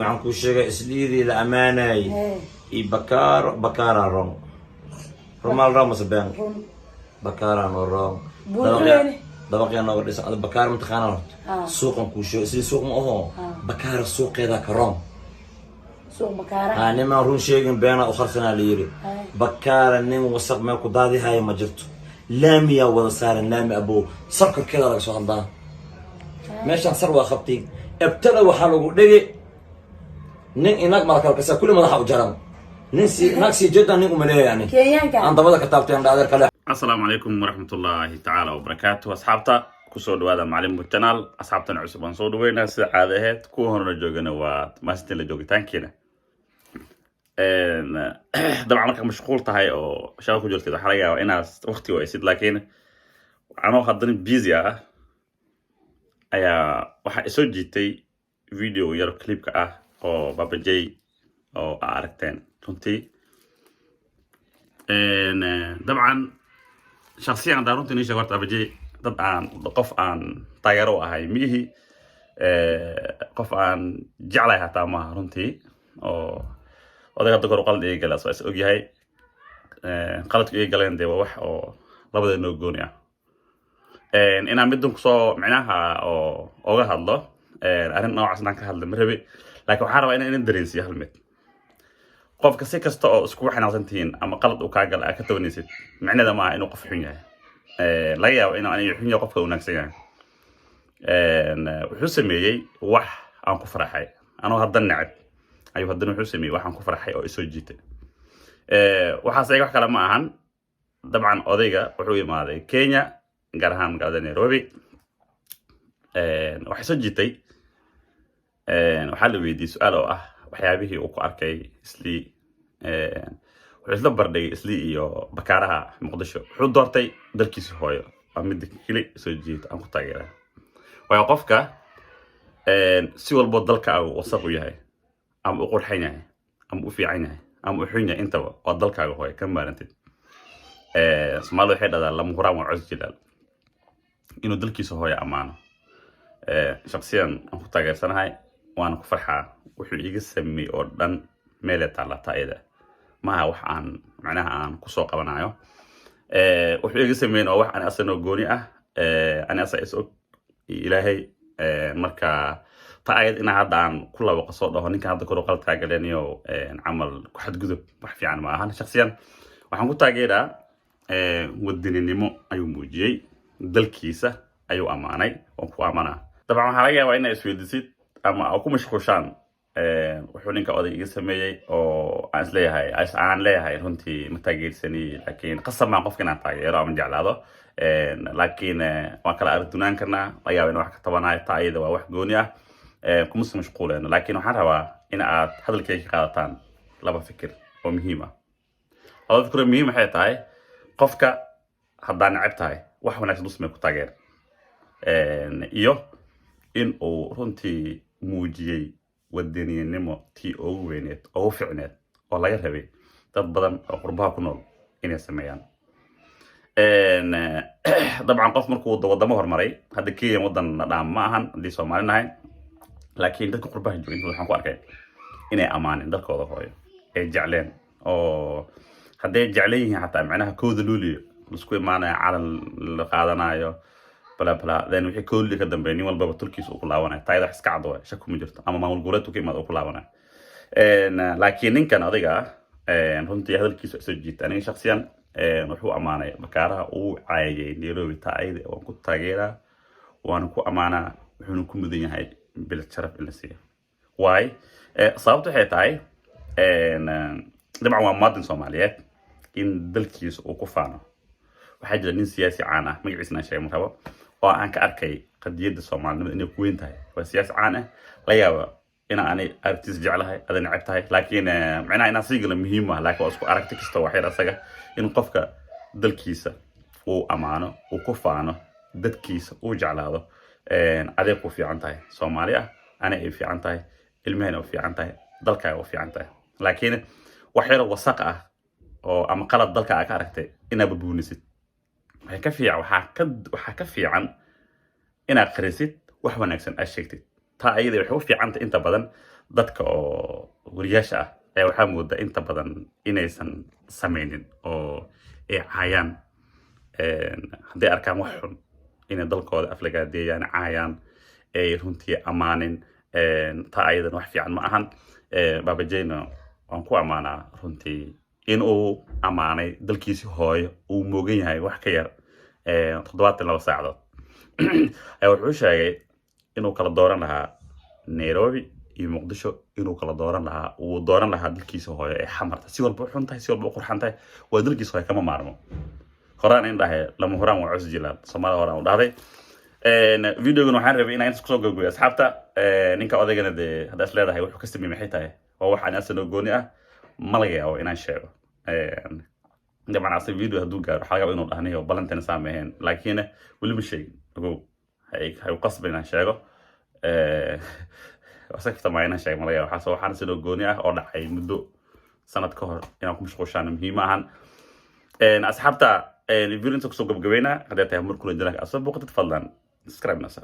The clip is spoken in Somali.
Waxaan kuu sheegay isliidii la ammaanayay iyo Bakaaro, Bakaara wrong, rumaal wrong mase been? Run. Bakaaraan oo wrong. Buurweyne. Dabaqyaa nooga dhisan. Ada Bakaar mataqaanaa horta? Ah. Suuqan kuu sheegay, isli suuq ma aho. Ah. Bakaara suuqeeda ka wrong. Suuq Bakaara. Haa, nimaan run sheegin beenaa u kharsanaa la yiri. Ay. Bakaara nin wasaq meel ku daadihaya ma jirto. Laamiyaa wada saaran, laami abow, sar korkeeda laga soo hadlaa. Meeshaan sar waa qabtay, ebtada waxaa lagu dhigi nin inaag malakalkasa kulli madaxa u jaran, nin si naag sii jeeda nin umaleeya yani. Kenyaanka. Aan dabada ka taabtay aan dhaadeer kale. Asalaamu calaykum waraxmatullaahi tacaala wabarakaatu. Asxaabta, kusoo dhawaada Macalin Channel. Asxaabtana cusub aan soo dhaweynaa sida caada aheyd, kuwa horena joogana waa maasinta la joogitaankiina. Dabcan markaa mashquul tahay oo shaqo ku jirtid, waxaa laga yaabaa inaad waqti waysid, laakiin anoo haddana busy ah ayaa waxaa isoo jiitay video yar, clipka ah oo Babajay oo aa aragteen. Runtii, dabcan shaksiyan haddaan runtii nii sheego, horta Babajay dad aan qof aan taageero u ahay miihi, qof aan jeclahay hataa maaha runtii. Oo odayga hadda kor qalad iga gala, waa is ogyahay. Qaladku iga galeen dee waa wax oo labada noo gooni ah. Inaan middan kusoo micnaha oo oga hadlo arrin noocaas inaan ka hadlo ma rabi, laakiin waxaan rabaa inaan idin dareensiiyo hal mid: qofka si kasta oo iskugu xanaaqsan tihiin ama qalad uu kaa gala aa ka tabanaysid, micnaheeda maaha inuu qof xun yahay. Laga yaabo inuu aniga xun yahay, qofka wanaagsan yahay. Wuxuu sameeyey wax aan ku farxay. Anoo hadda neceb ayuu haddana wuxuu sameeyey wax aan ku farxay oo isoo jiitay. Waxaas ayaga wax kale ma ahan. Dabcan odayga wuxuu imaaday Kenya, gaar ahaan magaalada Nairobi. Waxay soo jiitay, waxaa la weydiiyey su-aal oo ah waxyaabihii uu ku arkay Islii. Wuxuu isla bardhigay Islii iyo Bakaaraha Muqdisho. Wuxuu doortay dalkiisa hooyo. Waa midda keli soo jiita aan ku taageera, waayo qofka si walbo dalkaagu wasaq u yahay ama u qurxan yahay ama u fiican yahay ama u xun yahay, intaba waa dalkaaga hooyo, ka maarantid. Soomaalida waxay dhahdaa "Lama huraan waa cos jilaal." Inuu dalkiisa hooyo ammaano, shaksiyan aan ku taageersanahay, waana ku farxaa. Wuxuu iga sameeyey oo dhan meelee taallata ayada maaha wax aan macnaha aan kusoo qabanayo. Wuxuu iga sameeyen waa wax ani asanoo gooni ah, ani asa is og Ilaahay. Marka ta ayad inaa hadda aan ku labo qasoo dhaho ninkan hadda kor qalad kaa galeniyo camal ku xadgudub, wax fiican ma ahan. Shaksiyan waxaan ku taageeraa wadaninimo ayuu muujiyey, dalkiisa ayuu ammaanay, waan ku ammaanaa. Dabcan waxaa laga yaabaa inaa isweydiisid ama aa ku mashquushaan wuxuu ninka oday iga sameeyey oo aan isleeyahay, aan leeyahay runtii ma taageersani, laakiin qasab maan qofka inaan taageero ama jeclaado. Laakiin waan kala aragtunaan karnaa, laga yaaba in wax ka tabanayo. Taa ayada waa wax gooni ah, kuma soo mashquuleyno, laakiin waxaan rabaa in aad hadalkayga ka qaadataan laba fikir oo muhiim ah. Laba fikir oo muhiim waxay tahay: qofka haddaa neceb tahay, wax wanaagsan dusmay ku taageer, iyo in uu runtii muujiyey wadaniyanimo tii ugu weyneed, ugu ficneed oo laga rabay dad badan oo qurbaha ku nool inay sameeyaan. Dabcan qof markuu wadamo horumaray, hadda Kenya wadan na dhaam ma ahan haddii Soomaali nahay, laakiin dadka qurbaha jooga intooda waxaan ku arkay inay ammaanin dalkooda hooyo, ay jecleen, oo hadday jeclan yihiin xataa macnaha 1 Luuliyo laisku imaanayo, calan la qaadanayo, bla bla, then wixii 1 Luuliyo ka dambeeya nin walbaba tulkiisa uu ku laabanayo. Taayada wax iska cad waay, shak kuma jirto, ama maamul goboleedku ka imaado uu ku laabanayo. Laakiin ninkan adiga ah, runtii hadalkiisa soo jiita aniga shaksiyan. Wuxuu ammaanay Bakaaraha, uu caayay Nairobi. Taa ayada waan ku taageeraa, waana ku ammaanaa, wuxuuna ku mudan yahay bilad sharaf in la siiyo. Waay sababtu waxay tahay, dabcan waa muwaadin Soomaaliyeed, in dalkiisa uu ku faano. Waxaa jira nin siyaasi caan ah, magaciisana aan sheegay ma rabo, oo aan ka arkay qadiyadda Soomaalinimada inay ku weyn tahay. Waa siyaasi caan ah, la yaaba inaa ani aragtiisa jeclahay, ada neceb tahay, laakiin macnaha inaan sii galo muhiim ah, laakiin waa isku aragti kasta wax yar asaga in qofka dalkiisa uu ammaano, uu ku faano, dadkiisa uu jeclaado, adeeg ku fiican tahay Soomaali ah, ani ay fiican tahay, ilmahena u fiican tahay, dalkaaga u fiican tahay. Laakiin wax yaro wasaq ah oo ama qalad dalka aa ka aragtay inaad bubuunisid, waxay ka fiican waxaa ka fiican inaad qarisid, wax wanaagsan aad sheegtid. Taa ayada waxay u fiicantay inta badan Dadka oo wariyaasha ah ayaa waxaa moodaa inta badan inaysan sameynin oo ay caayaan hadday arkaan wax xun, inay dalkooda aflagaadeeyaan, caayaan, ay runtii ammaanin. Taa ayadan wax fiican ma ahan. Baabajeyna waan ku ammaanaa runtii in uu ammaanay dalkiisi hooyo uu moogan yahay wax ka yar 72 saacadood. Ayaa wuxuu sheegay inuu kala dooran lahaa Nairobi iyo Muqdisho, inuu kala dooran lahaa, uu dooran lahaa dalkiisa hooyo ee Xamarta. Si walba u xun tahay, si walba u qurxan tahay, waa dalkiisa hooyo, kama maarmo. Horaan in dhahay, lama huraan waa cos jilaal, Soomaalida horaan u dhahday. Videogan waxaan rabay inaan intaas kusoo gabagabeyo, asxaabta. Ninka odaygana dee haddaa is leedahay wuxuu ka sameeyey maxay tahay, waa wax aan asanoo gooni ah, ma laga yaabo inaan sheego. Dabcan ase video hadduu gaaro, waxaa laga yaaba inuu dhahnayo ballanteena saameeyeen, laakiin weli ma sheegin. Ogow, hay qasban inaan sheego, wasa kaftamaa inaan sheego ma laga yaabo. Waxaana sidoo gooni ah oo dhacay muddo sanad ka hor, inaan ku mashquushaana muhiim ma ahan. Asxaabta, video inta kusoo gabagabeynaa. Hadday tahay mar kula jalanka aad soo booqatid, fadlan subscribe nasa.